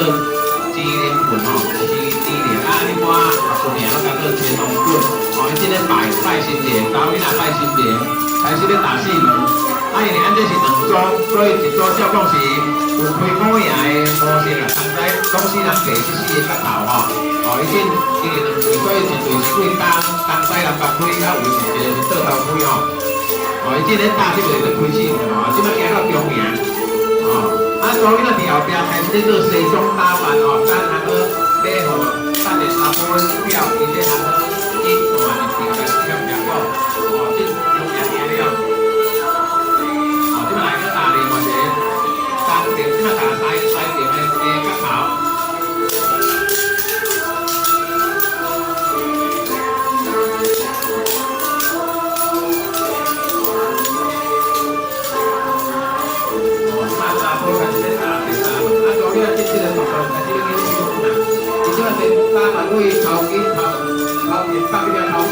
青龙棍吼，是猪龙啊，一般旧年攏叫做青龙棍。哦，伊這个拜拜神明，查某囡仔拜神明，開始咧打四門。啊，因為按這是兩組，所以一組照講是有開五營的模式啦，東西東西南北這四個角頭吼。哦，伊這因為兩隊，所以一隊是對東東西南北開，啊有一個是倒頭開吼。哦，伊這個打這個就開始吼，這擺行到中營。哦，啊，查某囡仔佇後壁開始咧做西裝打扮吼，等通好買予等下查埔表，伊咧通好引帶入場來跳跳舞。哦，這中營行了。哦，這擺來去打另外一個東邊，這擺打西西邊的角頭。哦，這擺查埔開始咧打第三輪，啊，查某囡仔這個動作開始咧去手啦。伊這擺先打扮對頭巾頭頭前放這個頭巾，